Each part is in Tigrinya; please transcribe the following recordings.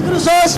ክርስቶስ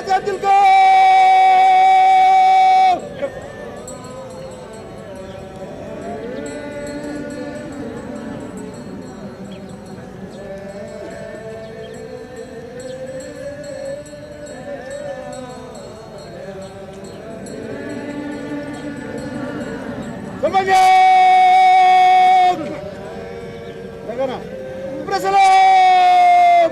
Tactical! ሰልፈኛ! እንደገና! ግብረ ሰላም!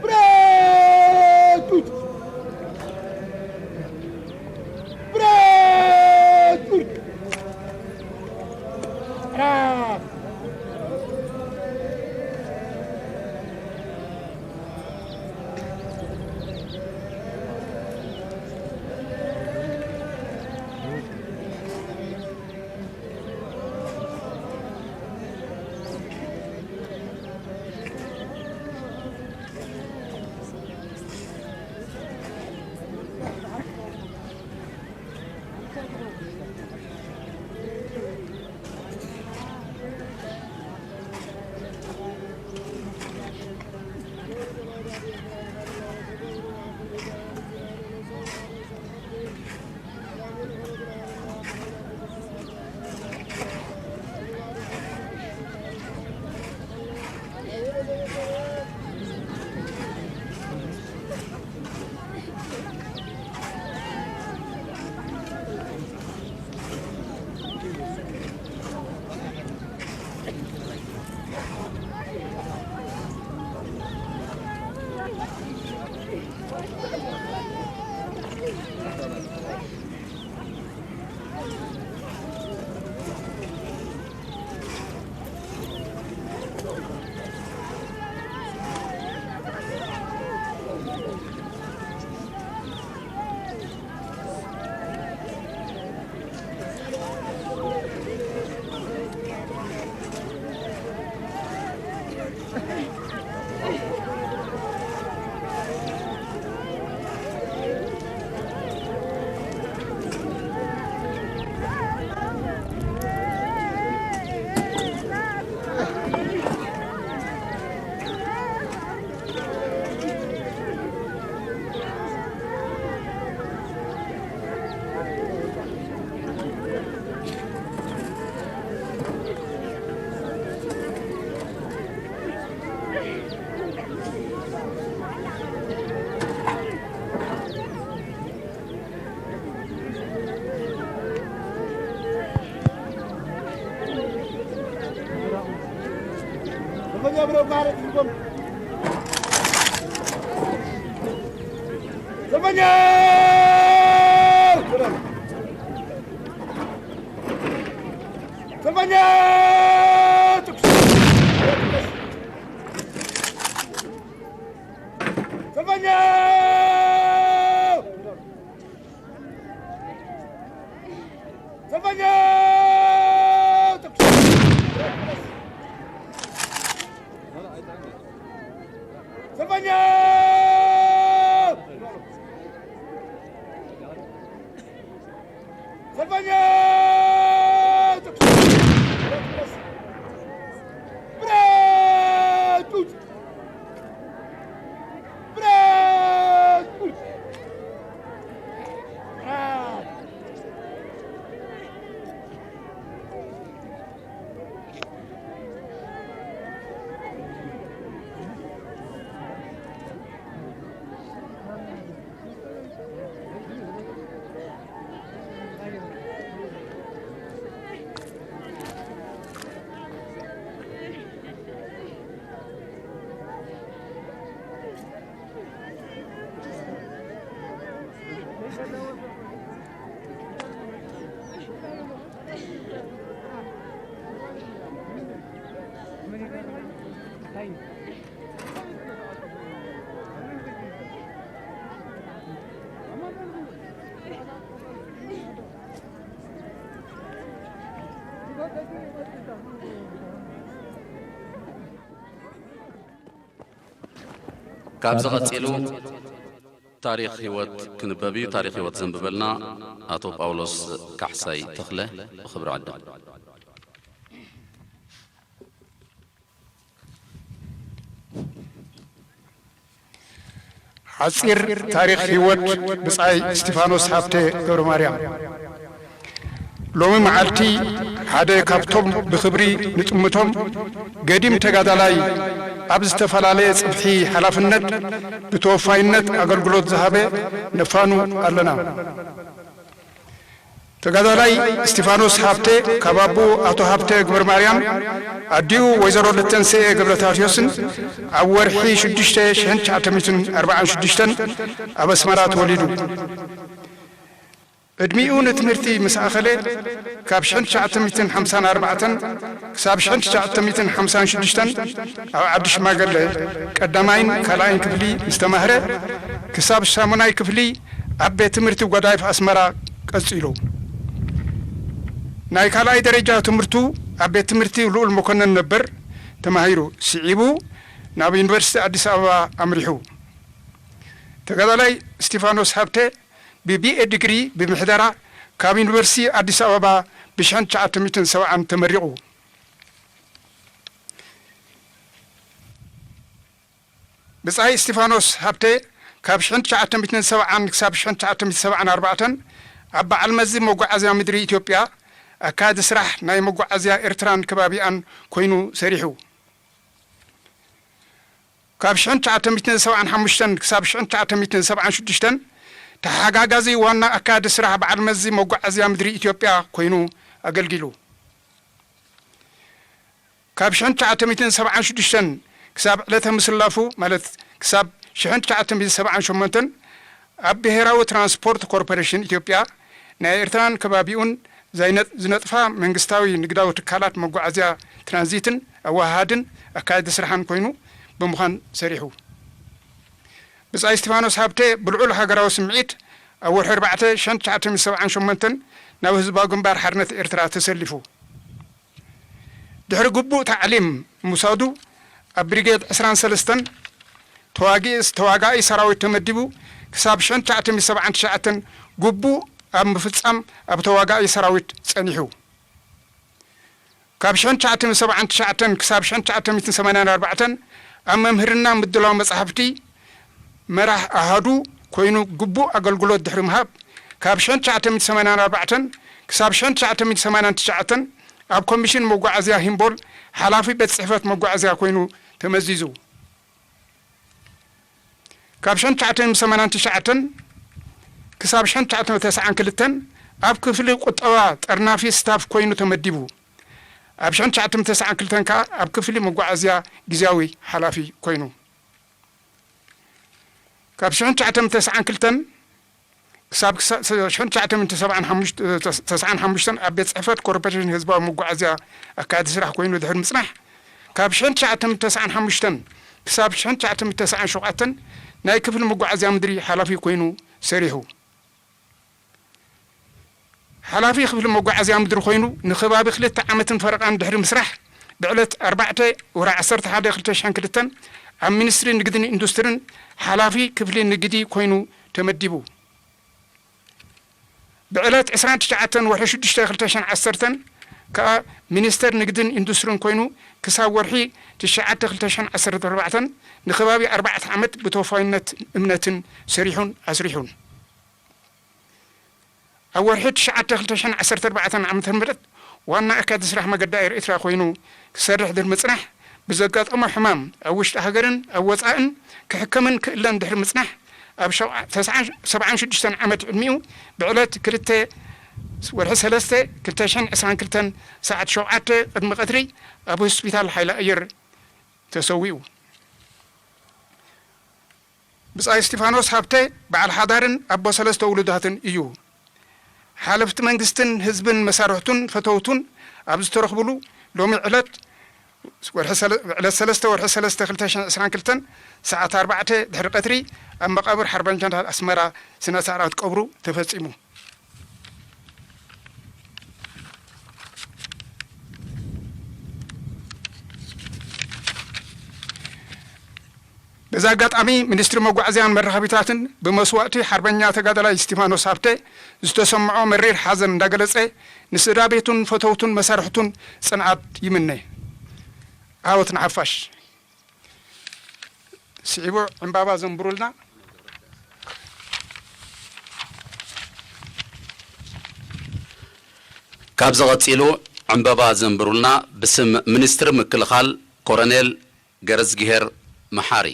ብረቱት! ብረቱት! ራ! ሰልፈኛ! ሰልፈኛ! ተኩስ! ሰልፈኛ! ሰልፈኛ! ተኩስ! ሰልፈኛ! ሰልፈኛ! ተኩስ! ብረት! ብረት! ካብዚ ቀጺሉ ታሪኽ ህይወት ክንበብ እዩ። ታሪኽ ህይወት ዘንብበልና ኣቶ ጳውሎስ ካሕሳይ ተኽለ ብኽብሪ ዕድም። ሓጺር ታሪኽ ህይወት ብጻይ እስቲፋኖስ ሃብተ ገብረ ማርያም። ሎሚ መዓልቲ ሓደ ካብቶም ብኽብሪ ንጥምቶም ገዲም ተጋዳላይ፣ ኣብ ዝተፈላለየ ጽፍሒ ሓላፍነት ብተወፋይነት ኣገልግሎት ዝሃበ ነፋኑ ኣለና። ተጋዳላይ እስቲፋኖስ ሃብተ ካብ ኣቦኡ ኣቶ ሃብተ ግብረ ማርያም፣ ኣዲኡ ወይዘሮ ልተንስኤ ገብረታትዮስን ኣብ ወርሒ ሽዱሽተ ሽሕን ትሽዓተ ሚእትን ኣርባዓን ሽዱሽተን ኣብ ኣስመራ ተወሊዱ። ዕድሚኡ ንትምህርቲ ምስ ኣኸለ፣ ካብ ሽሕን ትሽዓተ ሚእትን ሓምሳን ኣርባዕተን ክሳብ ሽሕን ትሽዓተ ሚእትን ሓምሳን ሽዱሽተን ኣብ ዓዲ ሽማገለ ቀዳማይን ካልኣይን ክፍሊ ምስ ተማህረ፣ ክሳብ ሻሙናይ ክፍሊ ኣብ ቤት ትምህርቲ ጎዳይፍ ኣስመራ ቀጺሉ። ናይ ካልኣይ ደረጃ ትምህርቱ ኣብ ቤት ትምህርቲ ልኡል መኮነን ነበር ተማሂሩ ስዒቡ፣ ናብ ዩኒቨርሲቲ ኣዲስ ኣበባ ኣምሪሑ። ተጋዳላይ እስቲፋኖስ ሃብተ ብቢኤ ዲግሪ ብምሕደራ ካብ ዩኒቨርሲቲ ኣዲስ ኣበባ ብሽሕን ትሽዓተ ሚእትን ሰብዓን ተመሪቑ። ብጻይ እስቲፋኖስ ሃብተ ካብ ሽሕን ትሽዓተ ሚእትን ሰብዓን ክሳብ ሽሕን ትሽዓተ ሚእትን ሰብዓን ኣርባዕተን ኣብ በዓል መዚ መጓዓዝያ ምድሪ ኢትዮጵያ ኣካያዲ ስራሕ ናይ መጓዓዝያ ኤርትራን ከባቢኣን ኮይኑ ሰሪሑ። ካብ ሽሕን ትሽዓተ ሚእትን ሰብዓን ሓሙሽተን ክሳብ ሽሕን ትሽዓተ ሚእትን ሰብዓን ሽዱሽተን ተሓጋጋዚ ዋና ኣካያዲ ስራሕ በዓል መዚ መጓዓዝያ ምድሪ ኢትዮጵያ ኮይኑ ኣገልጊሉ። ካብ ሽሕን ትሽዓተ ሚእትን ሰብዓን ሽዱሽተን ክሳብ ዕለተ ምስላፉ፣ ማለት ክሳብ ሽሕን ትሽዓተ ሚእትን ሰብዓን ሸሞንተን ኣብ ብሄራዊ ትራንስፖርት ኮርፖሬሽን ኢትዮጵያ ናይ ኤርትራን ከባቢኡን ዘይነ-፣ ዝነጥፋ መንግስታዊ ንግዳዊ ትካላት መጓዓዝያ ትራንዚትን ኣወሃሃድን ኣካያዲ ስራሕን ኮይኑ ብምዃን ሰሪሑ። ብጻይ እስቲፋኖስ ሃብተ ብልዑል ሃገራዊ ስምዒት ኣብ ወርሒ ኣርባዕተ ሽሕን ትሽዓተ ሚእትን ሰብዓን ሸሞንተን ናብ ህዝባዊ ግንባር ሓርነት ኤርትራ ተሰሊፉ። ድሕሪ ግቡእ ታዕሊም ምውሳዱ፣ ኣብ ብሪጌድ ዕስራን ሰለስተን ተዋጊ-፣ ተዋጋኢ ሰራዊት ተመዲቡ፣ ክሳብ ሽሕን ትሽዓተ ሚእትን ሰብዓን ትሽዓተን ግቡእ ኣብ ምፍጻም ኣብ ተዋጋኢ ሰራዊት ጸኒሑ። ካብ ሽሕን ትሽዓተ ሚእትን ሰብዓን ትሽዓተን ክሳብ ሽሕን ትሽዓተ ሚእትን ሰማንያን ኣርባዕተን ኣብ መምህርና ምድላው መጻሕፍቲ መራሕ ኣሃዱ ኮይኑ ግቡእ ኣገልግሎት ድሕሪ ምሃብ፣ ካብ ሽሕን ትሽዓተ ሚእትን ሰማንያን ኣርባዕተን ክሳብ ሽሕን ትሽዓተ ሚእትን ሰማንያን ትሽዓተን ኣብ ኮሚሽን መጓዓዝያ ሂምቦል ሓላፊ ቤት ጽሕፈት መጓዓዝያ ኮይኑ ተመዚዙ። ካብ ሽሕን ትሽዓተ ሚእትን ሰማንያን ትሽዓተን ክሳብ ሽሕን ትሽዓተ ሚእትን ተስዓን ክልተን ኣብ ክፍሊ ቁጠባ ጠርናፊ ስታፍ ኮይኑ ተመዲቡ። ኣብ ሽሕን ትሽዓተ ሚእትን ተስዓን ክልተን ከኣ ኣብ ክፍሊ መጓዓዝያ ግዝያዊ ሓላፊ ኮይኑ። ካብ ሽሕን ትሽዓተ ሚእትን ተስዓን ክልተን ክሳብ ክሳ-፣ ሽሕን ትሽዓተ ሚእትን ሰብዓን ሓሙሽተ፣ ተስዓን ሓሙሽተን ኣብ ቤት ጽሕፈት ኮርፖሬሽን ህዝባዊ መጓዓዝያ ኣካያዲ ስራሕ ኮይኑ ድሕሪ ምጽናሕ፣ ካብ ሽሕን ትሽዓተ ሚእትን ተስዓን ሓሙሽተን ክሳብ ሽሕን ትሽዓተ ሚእትን ተስዓን ሸውዓተን ናይ ክፍሊ መጓዓዝያ ምድሪ ሓላፊ ኮይኑ ሰሪሑ። ሓላፊ ክፍሊ መጓዓዝያ ምድሪ ኮይኑ ንከባቢ ክልተ ዓመትን ፈረቓን ድሕሪ ምስራሕ፣ ብዕለት ኣርባዕተ ወርሒ ዓሰርተ ሓደ ክልተ ሽሕን ክልተን ኣብ ሚኒስትሪ ንግድን ኢንዱስትሪን ሓላፊ ክፍሊ ንግዲ ኮይኑ ተመዲቡ። ብዕለት ዕስራን ትሽዓተን ወርሒ ሽዱሽተ ክልተ ሽሕን ዓሰርተን ከኣ ሚኒስተር ንግድን ኢንዱስትሪን ኮይኑ ክሳብ ወርሒ ትሽዓተ ክልተ ሽሕን ዓሰርተ ኣርባዕተን ንከባቢ ኣርባዕተ ዓመት ብተወፋይነት እምነትን ሰሪሑን ኣስሪሑን። ኣብ ወርሒ ትሽዓተ ክልተ ሽሕን ዓሰርተ ኣርባዕተን ዓመተ ምህረት ዋና ኣካያዲ ስራሕ መገዲ ኣየር ኤርትራ ኮይኑ ክሰርሕ ድሕሪ ምጽናሕ፣ ብዘጋጠሞ ሕማም ኣብ ውሽጢ ሃገርን ኣብ ወጻእን ክሕከምን ክእለን ድሕሪ ምጽናሕ፣ ኣብ ሸውዓ-፣ ተስዓን፣ ሰብዓን ሽዱሽተን ዓመት ዕድሚኡ ብዕለት ክልተ ወርሒ ሰለስተ ክልተ ሽሕን ዕስራን ክልተን ሰዓት ሸውዓተ ቅድሚ ቀትሪ ኣብ ሆስፒታል ሓይሊ ኣየር ተሰዊኡ። ብጻይ እስቲፋኖስ ሃብተ በዓል ሓዳርን ኣቦ ሰለስተ ውሉዳትን እዩ። ሓለፍቲ መንግስትን ህዝብን መሳርሕቱን ፈተውቱን ኣብ ዝተረኽብሉ ሎሚ ዕለት ወርሒ ሰለ-፣ ዕለት ሰለስተ ወርሒ ሰለስተ ክልተ ሽሕን ዕስራን ክልተን ሰዓት ኣርባዕተ ድሕሪ ቀትሪ ኣብ መቓብር ሓርበኛ ኣስመራ ስነ ስርዓት ቀብሩ ተፈጺሙ። እዚ ኣጋጣሚ ሚኒስትሪ መጓዓዝያን መራኸቢታትን ብመስዋእቲ ሓርበኛ ተጋዳላይ እስቲፋኖስ ሃብተ ዝተሰምዖ መሪር ሓዘን እንዳገለጸ፣ ንስድራ ቤቱን ፈተውቱን መሳርሕቱን ጽንዓት ይምነ። ዓወት ንሓፋሽ። ስዒቡ ዕምባባ ዘንብሩልና። ካብዚ ቀጺሉ ዕምበባ ዘንብሩልና ብስም ሚኒስትሪ ምክልኻል ኮረኔል ገረዝግሄር መሓሪ።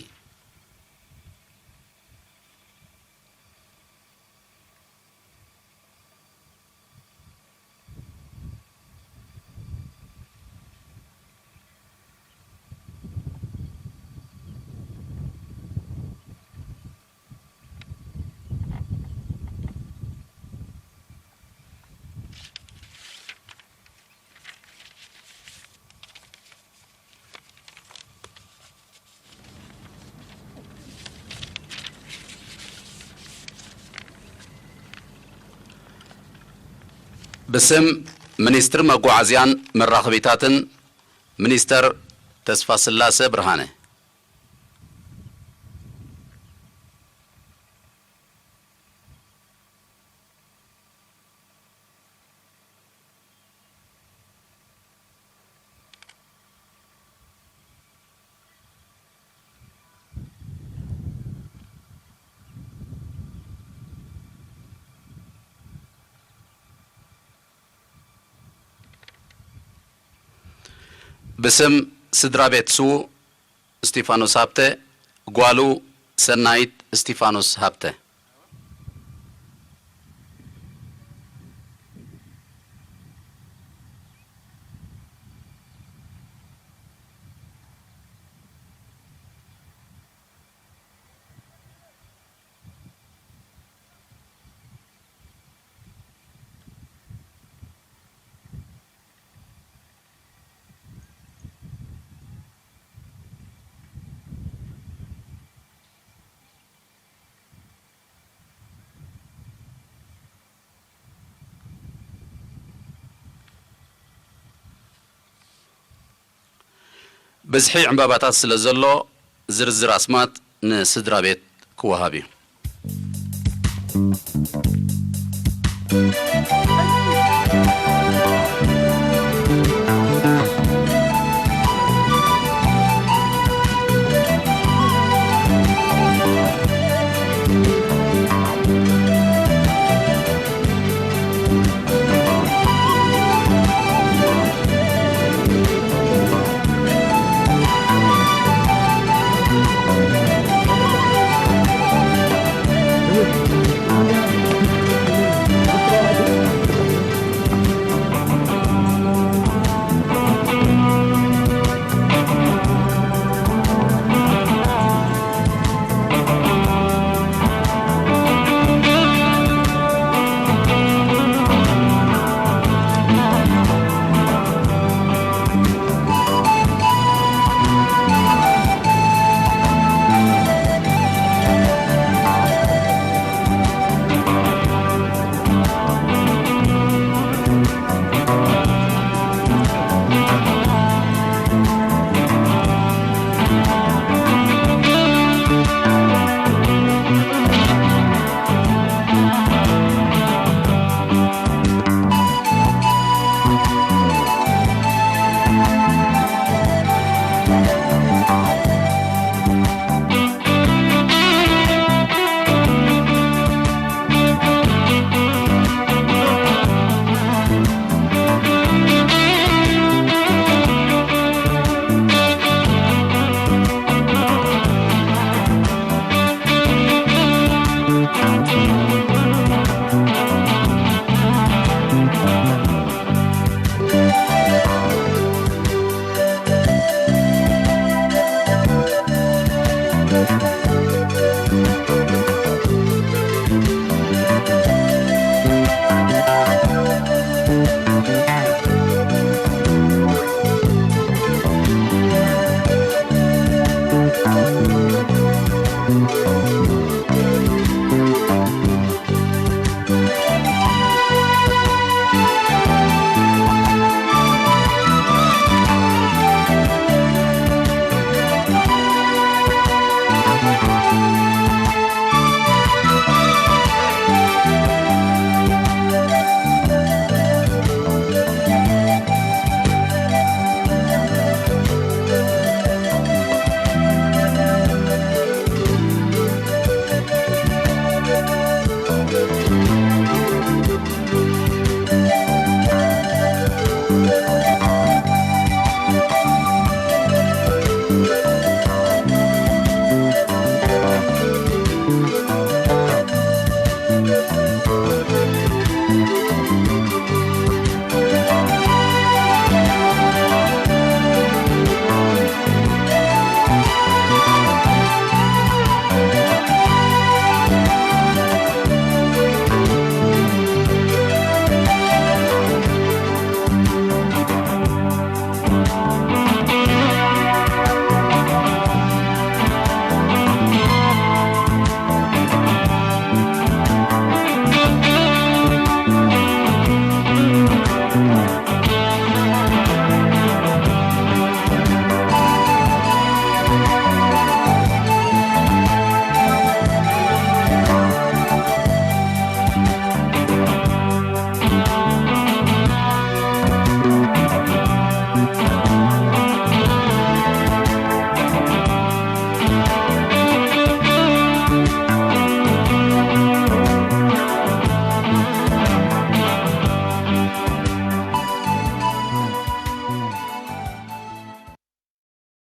ብስም ሚኒስትሪ መጓዓዝያን መራኸቢታትን ሚኒስተር ተስፋስላሰ ብርሃነ። ብስም ስድራ ቤት ስዉእ እስቲፋኖስ ሃብተ፣ ጓሉ ሰናይት እስቲፋኖስ ሃብተ። ብዝሒ ዕምባባታት ስለ ዘሎ፣ ዝርዝር ኣስማት ንስድራ ቤት ክወሃብ እዩ።